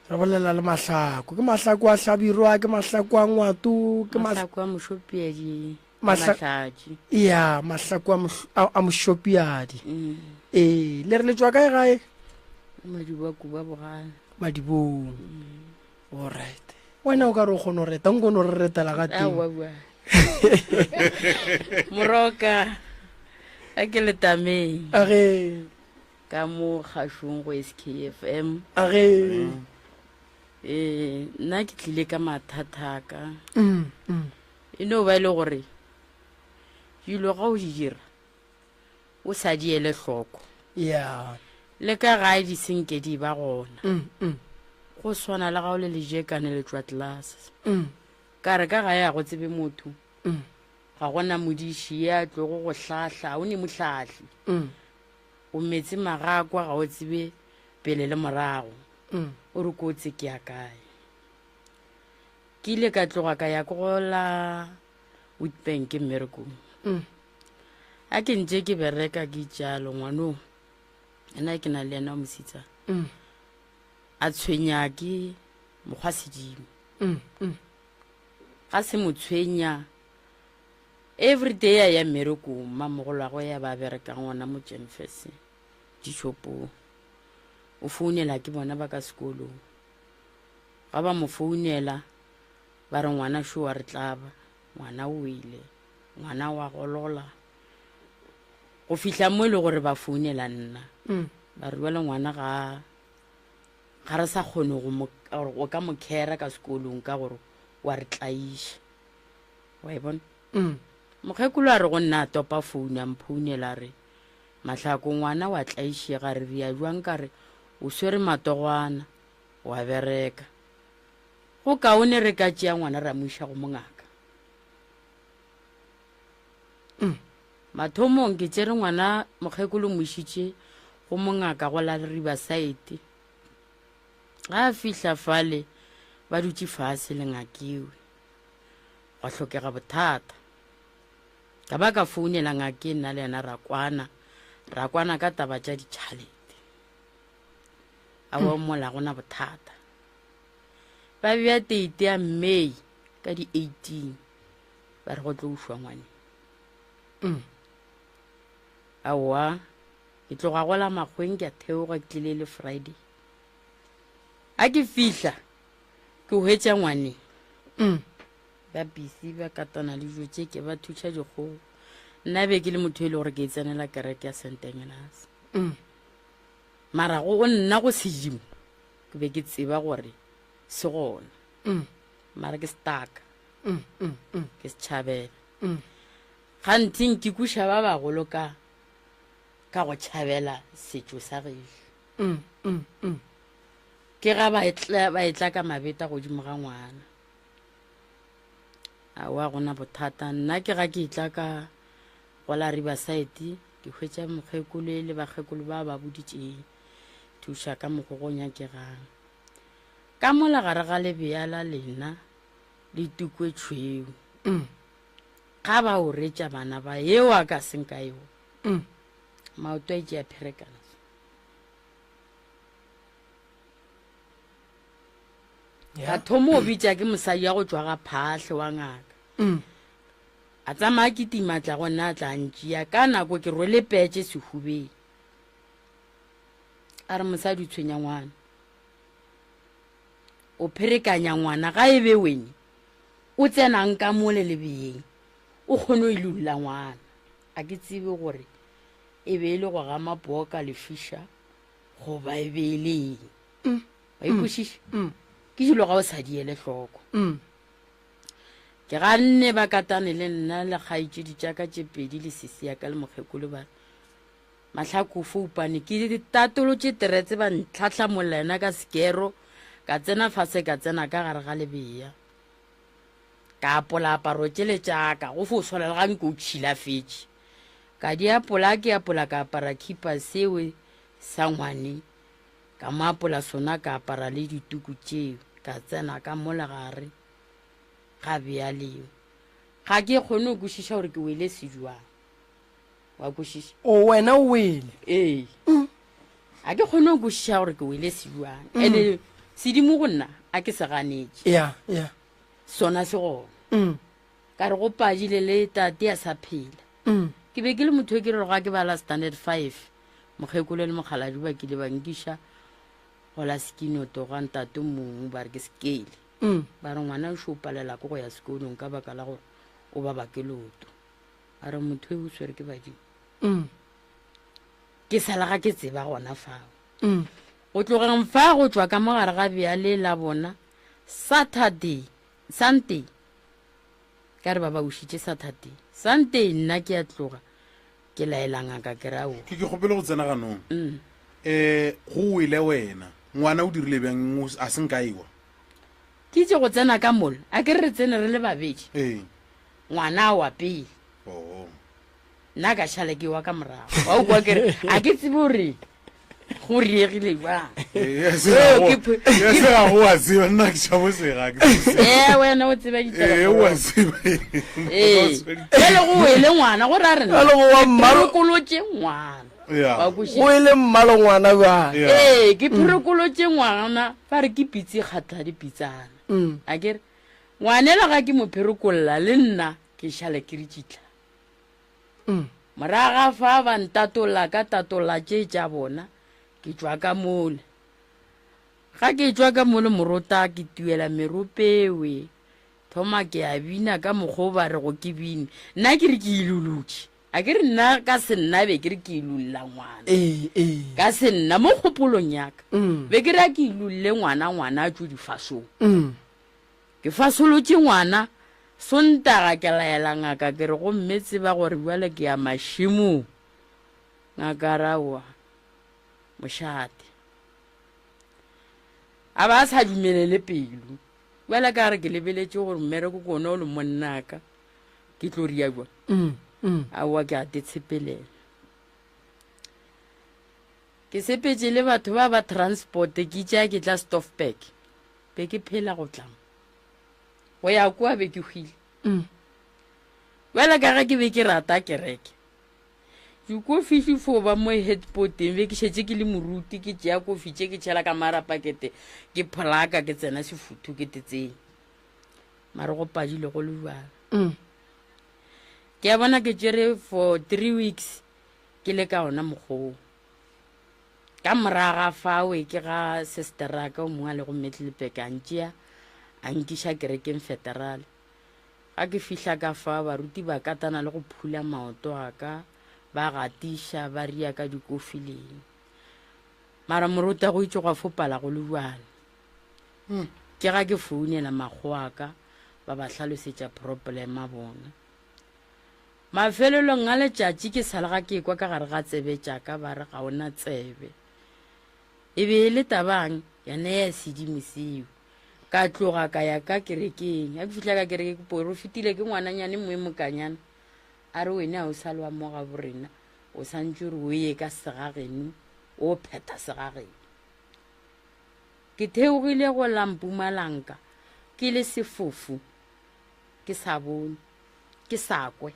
S2: Re bolela le Mahlaku. Ke Mahlaku a Hlabirwa, ke Mahlaku a Ngwato, ke
S4: Mahlaku a Mošopiadi, Mahlatši.
S2: Ya, Mahlaku a a Mošopiadi. Ee, le re le tšwa kae gae?
S4: Madibo a Kuba Bogale.
S2: Madibong. All right. Wena o ka re o kgona go reta, nko no re retela ga teng.
S4: Aowa, aowa. Moroka, a ke letameng.
S2: A ge.
S4: Ka mo kgašong go SKFM.
S2: A ge.
S4: Ee, nna ke tlile ka mathata a ka.
S2: Mm, mm.
S4: E no ba e le gore dilo ga o di dira o sa di ele hloko.
S2: Yeah.
S4: Le ka gae di senke di ba gona.
S2: Mm, mm.
S4: Go swana le ga o le lejekane le tšwa tlelase.
S2: Mm.
S4: Ka re ka gae ga go tsebe motho.
S2: Mm.
S4: Ga gona modiši ye a tlogo go hlahla, ga o ne mohlahli.
S2: Mm.
S4: O metse magakwa ga o tsebe pele le morago.
S2: Mm.
S4: O re kotsi ke ya kae. Ke ile ka tloga ka ya ko go la Witbank mmerekong.
S2: Mm.
S4: A ke ntše ke bereka ke itšalo ngwanong ena ke na le yena wa mosetsana.
S2: Mm.
S4: A tshwenya ke mokgwa sedimo.
S2: Mm, mm.
S4: Ga se mo tshwenya every day a ya mmerekong mmamogolo wa ya ba berekang gona mo Jenfes dishopong. O founela ke bona ba ka sekolong. Ga ba mo founela ba re ngwana šo wa re tlaba, ngwana o wele, ngwana wa golola. Go fihla mo e le gore ba founela nna.
S2: Mm.
S4: Ba re jwale ngwana ga ga re sa kgone go mo, go ka mo khera ka sekolong ka gore wa re tlaiša. Wa e bona?
S2: Mm.
S4: Mokgekolo a re go nna a topa founu a mphounela a re Mahlako ngwana wa tlaišega re ria jwang ka re o swere matogwana wa bereka. Go kaone re ka tšea ngwana ra mo iša go mongaka.
S2: Mm.
S4: Mathomong ke tšere ngwana mokgekolo mo išitše go mongaka go la Riverside. Ga a fihla fale ba dutše fase le ngakewe. Gwa hlokega bothata. Ka ba ka founela ngake nna le yena ra kwana, ra kwana ka taba tša ditšhalete. Aowa mola gona bothata. Ba bea teite ya May ka di 18 ba re go tlo ušwa ngwane.
S2: Mm.
S4: Aowa ke tloga go la makgweng ke a theoga ke tlile le Friday. A ke fihla ke hwetša ngwane.
S2: Mm.
S4: Ba busy ba katana le dijo tše ke ba thuša dikgogo. Nna be ke le motho e le gore ke e tsenela kereke ya St. Agnes.
S2: Mm.
S4: Mara go nna go sedimo ke be ke tseba gore se gona.
S2: Mm.
S4: Mara ke staka.
S2: Mm, mm, mm.
S4: Ke se tšhabela.
S2: Mm.
S4: Gantsi nkikuša ba bagolo ka ka go tšhabela setšo sa gešo.
S2: Mm, mm, mm.
S4: Ke ga ba etla, ba etla ka mabeta godimo ga ngwana. Aowa gona bothata. Nna ke ga ke etla ka go la Riverside ke hwetša mokgekolo e le bakgekolo ba ba boditšeng thuša ka mokgo go nyakegang. Ka mola gare ga lebea la lena le tukwe tšhweu. Mm. Ga ba o retša bana ba yeo a ka seng ka eo. Mm. Maoto a itše a pherekana. Ka thomo o bitša ke mosadi ya go tšwa ga phahle wa ngaka. Mm. A tsamaya kitima tla go nna a tla ntšea ka nako ke rwele petše sehubeng. A re mosadi o tshwenya ngwana. O pherekanya ngwana ga e be wene o tsenang ka mole lebeyeng o kgone o ilulla ngwana. A ke tsebe gore e be e le go gama poo ka lefiša goba e be e le eng. Mm. Wa ikwešiša? Mm. Ke dilo ga o sa di ele hloko. Mm. Ke ganne ba katane le nna le kgaetšedi tša ka tše pedi le sesi ya ka le mokgekolo ba re Mahlako foupane ke tatolotše teretse ba ntlhahlamolla yena ka sekero ka tsena fase ka tsena ka gare ga lebea ka apola aparo tšele tšaka go fo swana le ga nke o tšhilafetše ka di apola ke apola ka apara khipa sewe sa ngwane ka mo apola sona ka apara le dituku tšeo ka tsena ka mola gare ga bea leo ga ke kgone go kwešiša gore ke wele sejwang wa kwešiša
S2: o wena o wele
S4: ee ga ke kgone go kwešiša gore ke wele sejwang mm. ene sedimo go nna a ke se ganetše
S2: ya ya
S4: sona se gona mm. ka re go padile le tate a sa phela mm. ke be ke le motho e ke re ga ke bala standard five mokgekolo le mokgaladi ba kile ba nkiša go la sekinoto ga ntate mongwe ba re ke sekele mm. ba re ngwana o šo palela ke go ya sekolong ka baka la gore o ba bake loto a re motho e o swere ke badimo mm. ke sala ga ke tseba gona fao mm. go tlogeng fa go tšwa ka mogare ga bjale la bona saturday sunday ka re ba ba ušitše saturday sunday nna ke a tloga ke laela ngaka ke ra o
S3: ke ke kgopele go tsena ganong um go wele wena ngwana o dirile bjang a se nka ewa
S4: ke itse go tsena ka mola a ke re re tsene re le babedi
S3: ee
S4: ngwana wa pele
S3: oh.
S4: nna ka šale ke wa ka morago wa o kwa kere a ke tsebe gore go riegile jwang
S3: Ee, se ga go-
S4: ke phe-
S3: ee, se ga go wa tseba nna ke tšhabo sega ke tsebe.
S4: ee wena o tseba ditaba
S3: Ee, o a tseba
S4: ee jale go wele ngwana go ra rena
S2: Jwale go wa mmalo-
S4: pherekolotše ngwana
S3: Yeah.
S4: Wa kwešiša?
S2: go e le mmalo ngwana bjale
S3: Yeah.
S4: ee ke pherekolotše ngwana ba re ke pitse kgatha dipitsana
S2: Mm.
S4: a kere ngwanela ga ke mo pherekolla le nna ke šale ke re tšitla
S2: Mm.
S4: Moraga fa ba ntatolla ka tatolla tše tša bona, ke tšwa ka mole. Ga ke tšwa ka mole morota ke tuela meropewe, thoma ke a bina ka mokgwa o ba rego ke bine. Nna ke re ke ilolotše. A ke re nna ka se nna be ke re ke ilolla ngwana.
S2: Ee, ee.
S4: Ka se nna mo kgopolong ya ka.
S2: Mm.
S4: Be ke re a ke ilolle ngwana, ngwana a tšwe difasong.
S2: Mm.
S4: Ke fasolotše ngwana, Sontaga ke laela ngaka ke re gomme tseba gore bjale ke ya mašemong. Ngaka a re aowa, mošate. A ba a sa dumelele pelo. Bjale ka re ke lebeletše gore mmereko ke ona o le monnaka, ke tlo ria jwang?
S2: Mm, mm.
S4: Aowa ke a te tshepelela. Ke sepetše le batho ba ba transport ke itše a ke tla Stoffberg. Be ke phela go tla mo. Go ya kua be ke hwile.
S2: Mm.
S4: Bjale ka ge ke be ke rata kereke. Dikofi di fo ba mo headpoteng be ke šetše ke le moruti ke tšea kofi tše ke tšhela ka mara pakete ke pholaka ke tsena sefuthu ke tetseng. Mare go padile go le bjalo.
S2: Mm.
S4: Ke a bona ke tšere for 3 weeks ke le ka ona mokgoo. Ka morago ga fawe ke ga sesteraka o mongwe a lego Middelburg a ntšea a nkiša kerekeng federal. Ga ke fihla ka fa baruti ba katana le go phula maoto a ka ba gatiša ba ria ka dikofi leng. Mara moruta go itše gwa fopala go le bjalo.
S3: Hmm.
S4: Ke ga ke founela makgowa a ka ba ba hlalosetša problem a bona. Mafelelong a letšatši ke sa le ga ke ekwa ka gare ga tsebe tša ka ba re ga o na tsebe. E be e le tabang yona ya sedimo seo. Ka tloga ka ya ka kerekeng. Ga ke fihla ka kereke ke porofetile ke ngwananyane moe mokanyana. A re wene a o sa le wa mo ga borena, o santše re o ye ka segageno, o phetha segageno. Ke theogile go la Mpumalanga ke le sefofu, ke sa bone, ke sa kwe.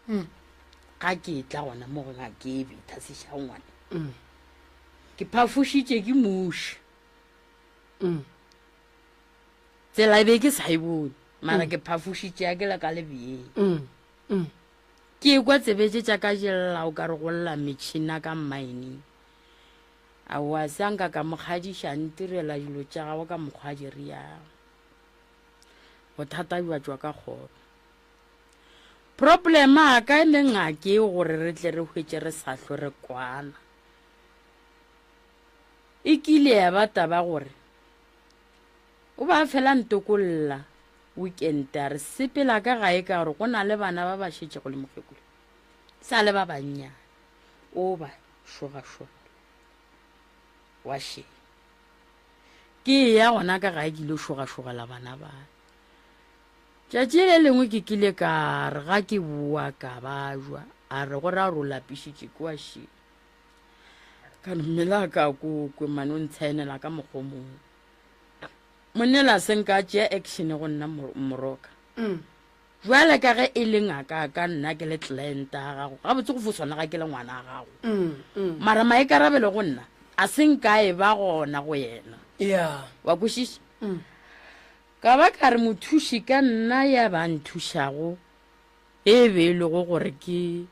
S4: Mm. Ga ke tla gona mo go ngake e betha sešangwane. Mm. Ke phafošitše ke muši. Mm. Tsela e be ke sa e bone, mara mm. ke phafošitše ya ke le ka lebjeng. Mm. Mm. Ke kwa tsebe tše tša ka jella o ka re go lla metšhina ka mmaeneng. Aowa se a nka ka mo kgadiša a ntirela dilo tša gagwe ka mokgwa a di riago. Bothata bja tšwa ka kgoro. Problem a ka e le ngake gore re tle re hwetše re sa hlwe re kwana. E kile ya ba taba gore o ba fela ntokolla weekend a re sepela ka gae ka gore go na le bana ba ba šetšego le mokgekolo sa le ba bannyane o ba šogašogela wa šeng ke ya gona ka gae ke ile šogašogela bana ba tšatši le lengwe ke kile ka re ga ke boa ka ba jwa a re go ra gore o lapišitše ke wa šeng Ka no mmela ka ko kwe mane o ntshaenela ka mokgwa o mongwe. Monnela se nka tšea action go nna moroka. Mm. Jwale ka ge e le ngaka ka nna ke le client ya gago, gabotse go fo swana ga ke le ngwana wa gago. Mm, mm. Mara maikarabelo go nna a se nka e ba gona go yena.
S2: Yeah.
S4: Wa kwešiša? Mm. Ka ba ka re mothuši ka nna ya ba nthušago e be e lego gore ke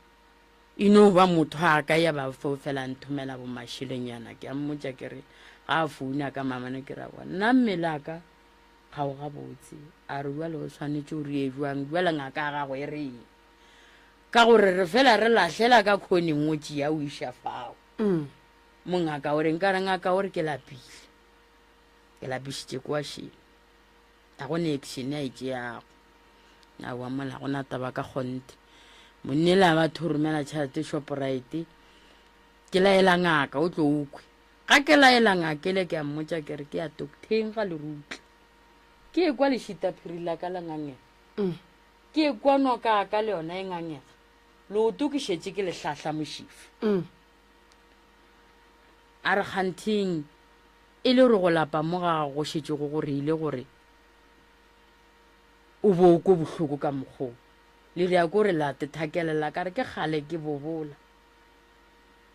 S4: E no ba motho a ka ya ba fo fela nthomela bo mašelenyana. Ke a mmotša ke re ga a founa ka mamane ke ra bona nna mmele a ka ga o gabotse. A re jwale o swanetše o re jwang jwale ngaka ya gago e reng? Ka gore re fela re lahlela ka khoneng o tšea o iša fao. Mm. Mongaka o reng ka re ngaka o re ke lapile. Ke lapišitše kwa šeng. Ga go ne action a e tšeago. Aowa mola go na taba ka kgonthe. Monnela ba tho romela tšhelete Shoprite. Ke laela ngaka o tlo o kwe. Ga ke laela ngaka ele ke a mmotša ke re ke ya docteng ga lerutla. Ke ekwa lešita phiri la ka la ngangega. Mm. Ke ekwa noka ka le yona e ngangega. Leoto ke šetše ke le hlahla mošifa. Mm. A re kgantheng e le gore go lapa mo ga go šetšego go reile gore o bo o kwe bohloko ka mokgwa o. Le rea ko re la tethakelela ka re ke kgale ke bobola.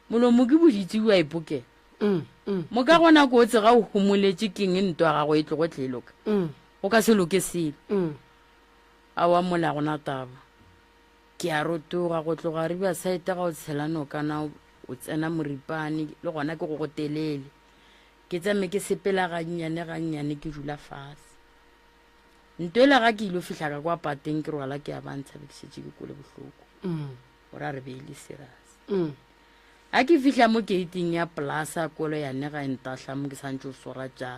S4: Molomo ke boditse o a ipokela.
S2: Mm, mm,
S4: Mo ka gona ko tse ga o homoletše keng ntwa ya gago e tlogo tle e loka.
S2: mm,
S4: Go ka se loke selo.
S2: mm.
S4: Aowa mola gona taba. Ke a rotoga go tloga Riverside ga o tshela nokana o tsena Moripane le gona ke go go telele. Ke tsame ke sepela gannyane gannyane ke dula fase. Ntwela ga ke ilo fihla ka kwa pateng ke rwala ke a ba ntsha be ke šetše ke kwele bohloko.
S2: Mm.
S4: Gore a re be e le serious.
S2: Mm.
S4: Ga ke fihla mo gating ya polasa kolo ya ne ga e ntahla mo ke santše o swara tša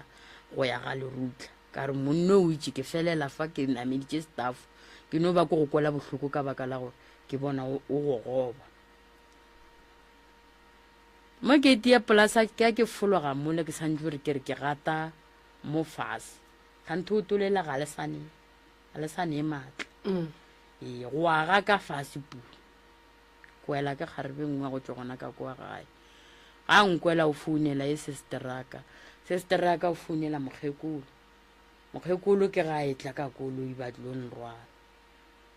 S4: go ya ga lerutla. Ka re monno o itše ke felela fa ke nameditše staff ke no ba ko go kwela bohloko ka baka la gore ke bona o gogoba. Mo gate ya polasa ke ke fologa mole ke santše gore ke re ke gata mo fase. Kganthe o tolela ga le sa ne ga le sa ne maatla.
S2: Mm.
S4: Ee, go aga ka fase pu. Kwela ke kgarebe nngwe go tšwa gona ka kwa gae. Ga nkwela o founela e sesteraka. Sesteraka o founela mokgekolo. Mokgekolo ke ga e tla ka koloi ba tlo nrwala.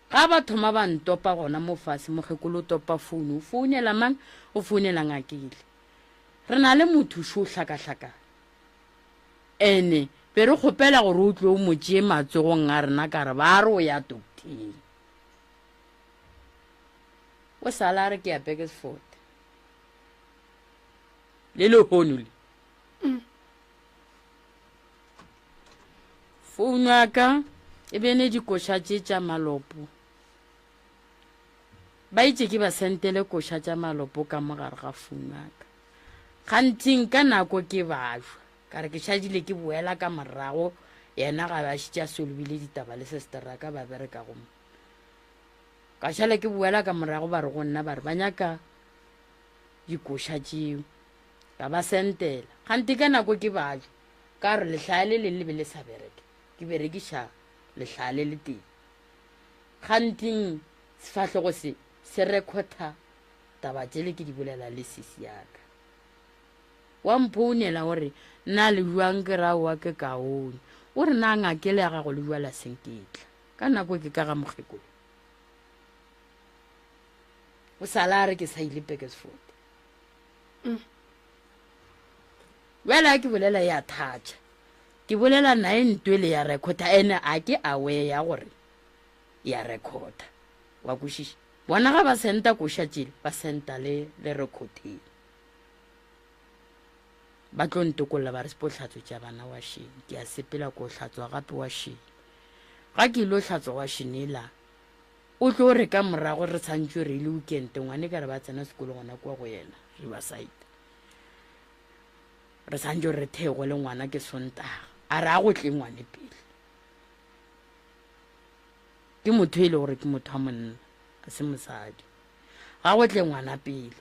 S4: Ga ba thoma ba ntopa gona mo fase mokgekolo o topa founu o founela mang o founela ngakile. Re na le motho šo hlakahlakana. Ene be re kgopela gore o tlo o mo tšee matsogong a rena ka re ba re o ya tokteng. O sala a re ke ya Burgersfort. Le lehono le.
S2: Mm.
S4: Founu ya ka e bene dikoša tše tša malopo. Ba itše ke ba sentele koša tša malopo ka mo gare ga founu ya ka. Kganting ka nako ke bajwa, ka re ke šadile ke boela ka morago, yena ga ba šitše a solobile ditaba le sesteraka ba berekago mo. Ka šala ke boela ka morago ba re go nna ba re ba nyaka dikoša tšeo, ka ba sentela. Kgante ka nako ke bajwa, Ka gore lehlaa le leng le be le sa bereke, ke berekiša lehlaa le letee. Kganting sefahlogo se se rekhotha taba tšele ke di bolela le sisi ya ka. Wa mphounela o re, Na le bjang? Ke re, Aowa ke kaone. O re, Na ngakele ya gago le bjala senketla? Ka nako ke ka ga mokgekolo. O sala a re ke sa ile Pekersford. Bjale a ke bolela ya thatša. Ke bolela nae ntwele ya rekhotha ene a ke aware ya gore ya rekhotha. Wa kwešiša? Bona ga ba senta koša tšele, ba senta le le rekhotheng. Ba tlo ntokolla ba re sepo hlatswe tša bana washene. Ke a sepela ko hlatswa gape washene. Ga ke ilo hlatswa washene ela, o tlo re ka morago re santšwe re ile weekend, ngwane ka re ba tsena sekolo gona kua go yena, Riverside. Re santšwe re thego le ngwana ke Sontaga. A re a go tle ngwane pele. Ke motho e le gore ke motho wa monna, a se mosadi. Ga go tle ngwana pele.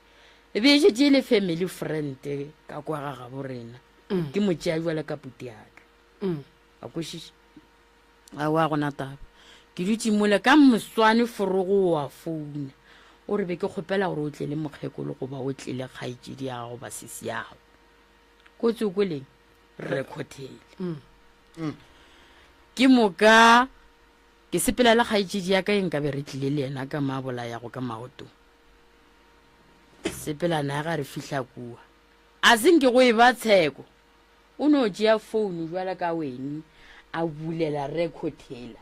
S4: E be e šetše e le family friend ka kwa ga gabo rena. Mm. Ke mo tšea jwale ka puti ya ka. Mm. A kwešiša? Aowa, gona taba. Ke dutše mola ka moswane forogo wa founa. O re be ke kgopela gore o tle le mokgekolo goba o tle le kgaetšedi ya gago goba sesi ya gago. Kotsi o kweleng? Re rekhothele. Mm. Mm. Ke moka ke sepela le kgaetšedi ya ka e nkabe re tlile le yena ka ma bolayago ka maoto. Sepela naye ga re fihla kua. A se nke go e ba tsheko. O no tšea founu bjalo ka weni a bulela record hela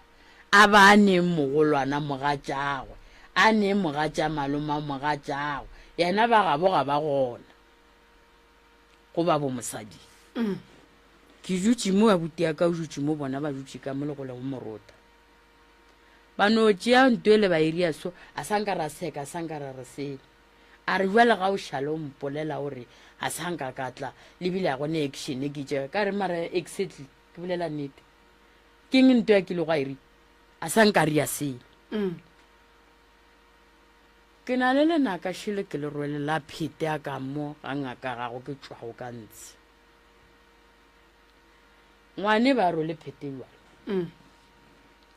S4: a ba a neng mogolwana mogatšagwe a neng mogatša maloma mogatšagwe yena ba gabo ga ba gona go ba bo mosadi mm. ke dutše mo abuti ya ka o dutše mo bona ba dutše ka mo le go lego morota ba no tšea nto ele ba iria so a sa nka ra seka a sa nka ra re selo A re, Bjale ga o šale o mpolela o re ga sa nka ka tla, le bile ga go ne action ke tše. Ka re, Mara exactly, ke bolela nnete. Ke eng nto ya kilego a e ri? A sa nka ria selo. Mm. Ke na le lenaka šele ke le rwele la phete a ka mo ga ngaka gago ke tšwago ka ntshe. Ngwane ba rwele phete jwalo. Mm.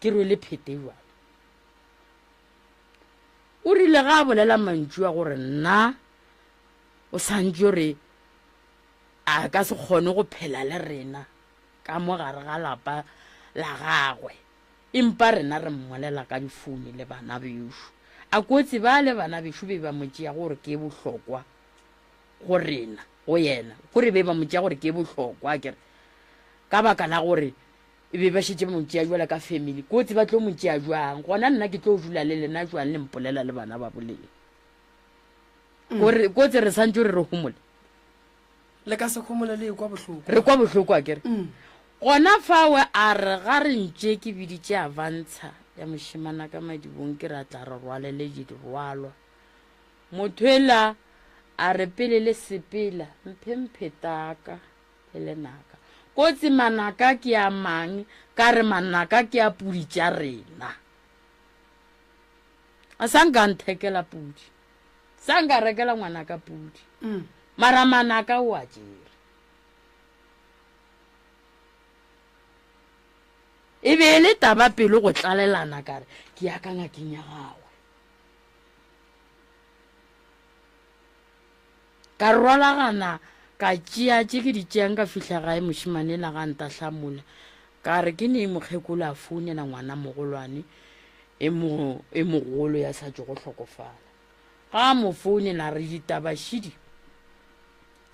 S4: Ke rwele phete jwalo. O rile ga a bolela mantšu a gore nna o santše re a ka se kgone go phela le rena ka mo gare ga lapa la gagwe, empa rena re mmolela ka difoune le bana bešo. A kotsi ba le bana bešo be ba mo tšea gore ke bohlokwa go rena, go yena, kore be ba mo tšea gore ke bohlokwa, akere, ka baka la gore E be ba šetše ba mo tšea bjalo ka family. Kotsi ba tlo mo tšea bjang? Gona nna ke tlo dula le lena jwang le mpolela le bana ba boleng? Mm. Kore kotsi re santse re re homole.
S2: Le ka se homole le kwa bohloko.
S4: Re kwa bohloko a kere. Mm. Gona fawe a re ga re ntše ke biditše avantsha ya mošemana ka madibong ke re a tla re rwalele dirwalwa. Motho ela a re pele le sepela mphe mphetaka. Le lenaka. Kotsi manaka ke a mang? Ka re manaka ke a pudi tša rena. A sa nka nthekela pudi. Sa nka rekela ngwanaka pudi. Mm. Mara manaka o a tšere. E be e le taba pelo go tlalelana ka re ke ya ka ngakeng ya gagwe. Ka rwalagana ka tšea tše ke di tšeang ka fihla gae mošemane ela ga ntahla mola. Ka re ke nee mokgekolo a founela ngwana mogolwane e mo e mogolo ya sa tšogo hlokofala. Ga a mo founela re ditaba šidi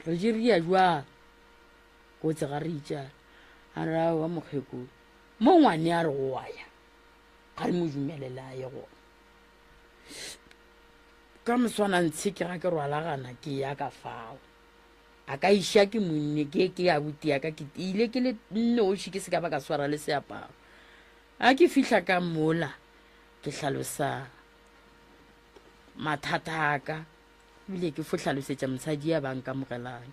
S4: re di ria jwang kotsi ga re itšale. A re aowa mokgekolo mo ngwane a re go wa ya ga re mo dumelele a ye gona. Ka moswana ntshe ke ga ke rwalagana ke ya ka fao. A ka iša ke monne ke ke abuti ya ka ke ile ke le nnoši ke se ka ba ka swara le seaparo. A ke fihla ka mola ke hlalosa mathata a ka ebile ke fo hlalosetša mosadi ya ba nkamogelang.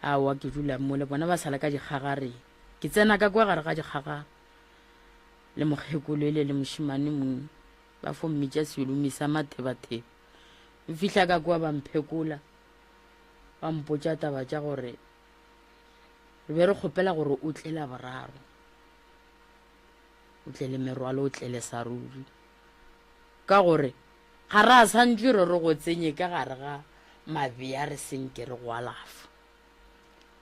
S4: Aowa ke dula mola bona ba sala ka dikgagareng. Ke tsena ka kwa gare ga dikgagare le mokgekolo ele le mošemane mong. Ba fo mmitša selomi sa mathebatheba. Fihla ka kua ba mphekola, ba mpotša taba tša gore Re be re kgopela gore o tle Laboraro, o tle le merwalo, o tle le sa ruri, ka gore ga ra santšwe re re go tsenye ka gare ga mabea re senke re go alafa.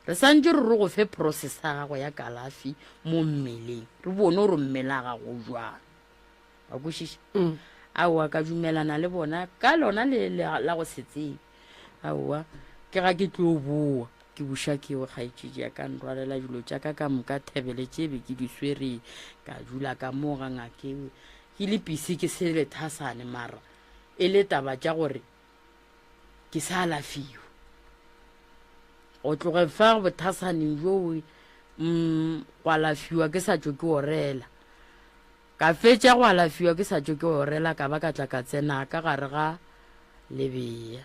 S4: Re santšwe re re go fe process ya gago ya kalafi mo mmeleng, re bone gore mmele a gago o jwang. Wa kwešiša? Mm. Aowa, ka dumelana le bona ka lona le la go se tsebe. Aowa, ke ga ke tlo boa ke buša ke o kgaetšedi ya ka nrwalela dilo tša ka ka moka thebele tše be ke di swere ka dula ka moo ga ngakewe ke le pisi ke se lethasane mara e le taba tša gore ke sa alafiwa go tloge fa bothasaneng joo mm, go alafiwa ke sa tšo ke orela Ka fetša go alafiwa ke sa tšo ke orela ka ba ka tla ka tsena ka gare ga lebea.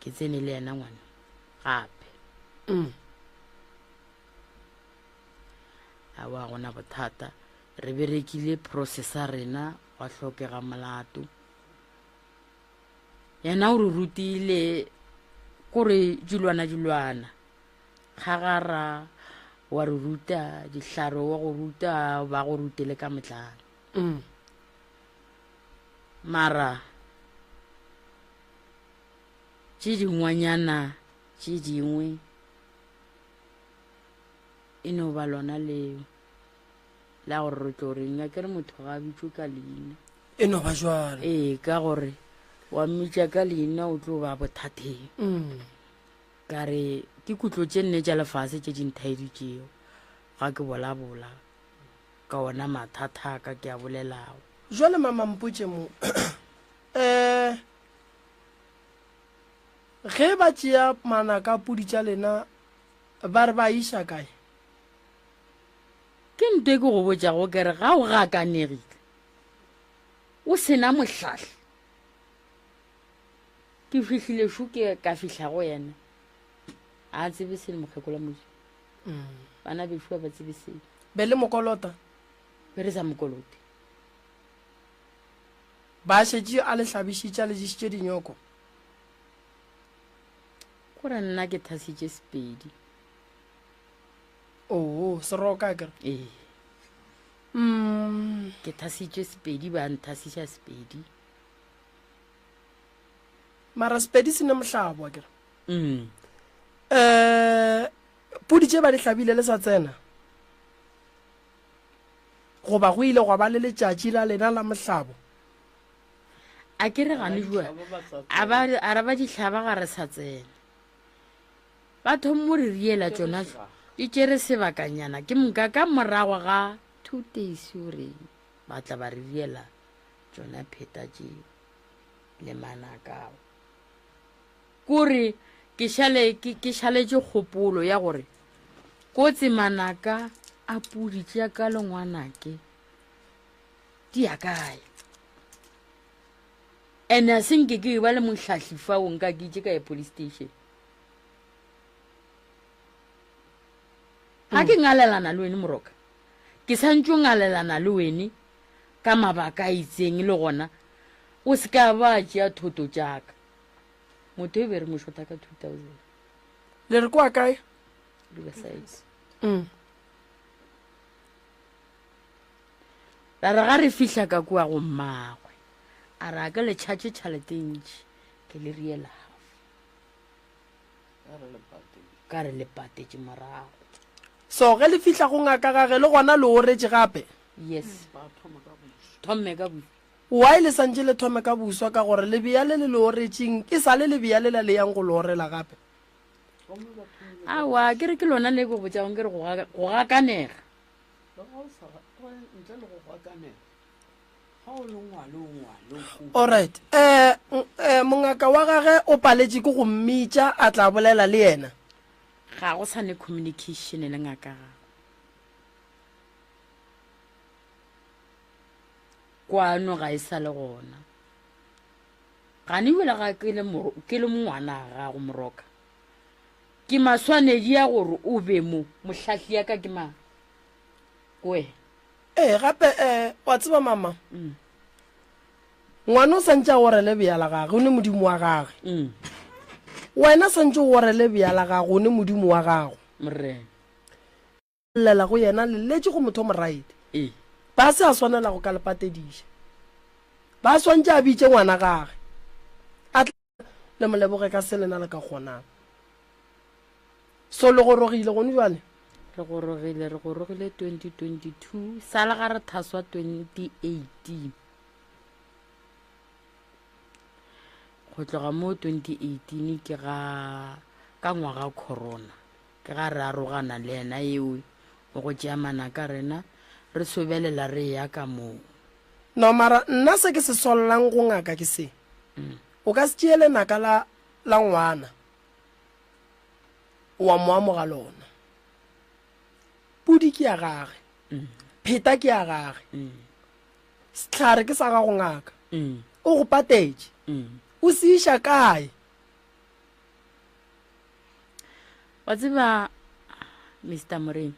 S4: Ke tsene le yena ngwana gape. Mm. Aowa gona bothata. Re berekile process ya rena gwa hlokega molato. Yena o re rutile kore dilwana dilwana. Kgagara wa re ruta dihlare wa go ruta ba go rutele ka motlana mm. mara tše dingwanyana tše dingwe e no ba lona leo la gore re tlo reng a kere motho ga a bitšwe ka leina
S2: e no ba jalo
S4: ee ka gore wa mmitša ka leina o tlo ba bothateng mm. Ka re, Ke kutlo tše nne tša lefase tše di nthaeditšego ga ke bolabola ka ona mathata a ka ke a bolelago.
S2: Jwale mama mpotše mo, eh, ge ba tšea manaka a pudi tša lena ba re ba a iša kae?
S4: Ke nto e ke go botšago ke re ga o gakanegile o se na mohlahli, Ke fihlile šo ke ka fihla go yena a tsebe selo mokgekolo moji mm. bana bešo ba ba tsebe selo
S2: be le mokolota
S4: be re sa mokolote
S2: ba šetše a le hlabišitše a le ješitše dinyoko
S4: kore nna ke thasitše sepedi
S2: oo seroka kere
S4: ee mm. ke thasitše sepedi ba nthasiša sepedi
S2: Mara Sepedi se ne mohlabo akere. Mm. Eh pudi tše ba di hlabile le sa tsena. Goba go ile gwa ba le letšatši la lena la mohlabo.
S4: A ke re gane jua. A ba a re ba di hlaba ga re sa tsena. Ba thommo re riela tšona di tšere sebakanyana ke moka ka morago ga 2 days o reng ba tla ba re riela tšona pheta tšeo le manakao kore ke šale ke ke šaletše kgopolo ya gore kotse manaka a pudi tša ka le ngwanake di ya kae ene a se nke ke ba le mohlahli fao nka ke itše ka ya police station ga ke ngalelana le wene moroka ke santšo ngalelana le wene ka mabaka a itseng le gona o se ka ba tšea thoto tšaka motho e be re mo shota ka 2000
S2: le re kwa kae
S4: riverside mm. ra re ga re fihla ka kua go mmagwe a re a ke le tšhatše tšhalete ntši ke le riela ka re le patetše morago
S2: so ge le fihla go ngaka gage le gona le oretše gape
S4: yes thome ka buswa
S2: why le santše le thome ka buswa ka gore lebea le le le oretšeng ke sa le lebea lela le yang go le orela gape
S4: awa ke re ke lona le ko botsago ke re go gakanega
S6: ntle le go gakanega
S2: Alright. Eh, eh, mongaka wa gage o paletše ke go mmitša a tla bolela le yena.
S4: Ga go sa ne communication le ngaka gago. Kwano ga e sa le gona. Gane bjale ga ke le ke le mongwana gago moroka. Ke maswanedi ya gore o be mo mohlahli ya ka ke mang? Kwe.
S2: Ee, gape, eh, wa tseba, mama, mm. ngwana o santse a orele bea la gage, o ne modimo wa gage. Mm. Wena santse o orele bea la gago, o ne modimo wa gago.
S4: Morena.
S2: Llela go yena, le lletše go motho o moraete.
S4: Ee.
S2: Ba se a swanela go ka le patediša. Ba swantše a bitše ngwana gage, a tle le mo leboge ka se lena le ka kgonang. So le gorogile gone jwale?
S4: Re gorogile, re gorogile 2022, sa le ga re thaswa 2018. Go tloga mo 2018 ke ga ka ngwaga corona. Ke ga re arogana le yena eo o go tšea manaka rena re sobelela re eya ka moo.
S2: No mara nna se ke se sollang go ngaka ke se, o ka se tšee lenaka la la ngwana wa mo amoga lona. Pudi ke ya gage, pheta ke ya gage, sehlare ke sa gago ngaka, o go patetše, o se iša kae?
S4: Wa tseba Mister Moremi,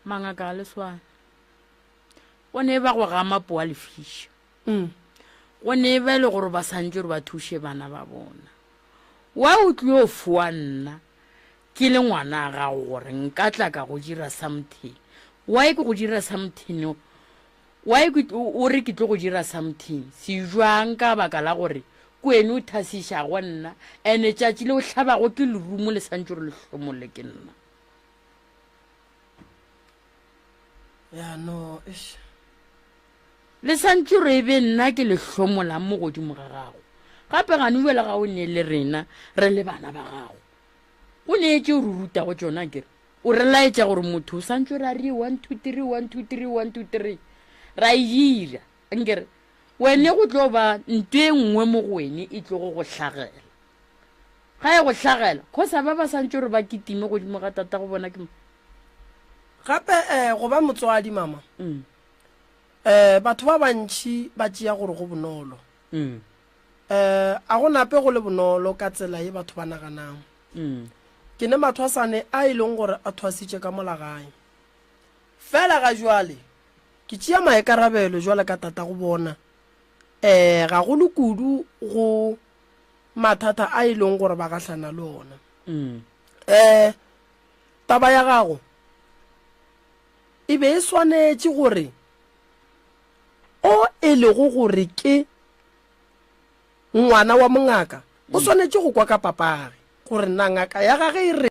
S4: mangaka a le swana. Go ne ba go gama poa lefiša.
S2: Mm.
S4: Go ne ba e le gore ba santse gore ba thuše bana ba bona. Wa o tlio foa nna ke le ngwana a gago gore nka tla ka go dira something. Why ke go dira something? Why ke o re ke tlo go dira something se jwang ka baka la gore ke wene o thasišago nna ene tšatši le o hlabago ke lerumo le santše gore le hlomolle ke nna.
S2: Ya no, eish.
S4: Le santše gore e be nna ke le hlomolang mo godimo ga gago. Gape gane bjale ga o ne le rena re le bana ba gago. O neetše o re rutago tšona akere? O re laetša gore motho o santšwe ra re 1 2 3 1 2 3 1 2 3 ra e dira nkere wene go tlo ba nto e nngwe mo go wene e tlogo go hlagela ga e go hlagela khosa ba ba santšwe gore ba kitime godimo ga tata go bona ke
S2: Gape um go ba motswadi mama
S4: mm.
S2: um batho ba bantši ba tšea gore go bonolo
S4: mm.
S2: um a go nape go le bonolo ka tsela ye batho ba naganang
S4: Mm.
S2: Ke ne mathwasane a e leng gore a thwasitše ka mola gae. Fela ga jwale ke tšea maikarabelo jwale ka tatago bona, um gagolo kudu go mathata a e leng gore ba gahlana le ona.
S4: Mm.
S2: Um taba ya gago e be e swanetše gore o e lego gore ke ngwana wa mongaka o swanetše go kwa ka papage gore na ngaka ya gage e re.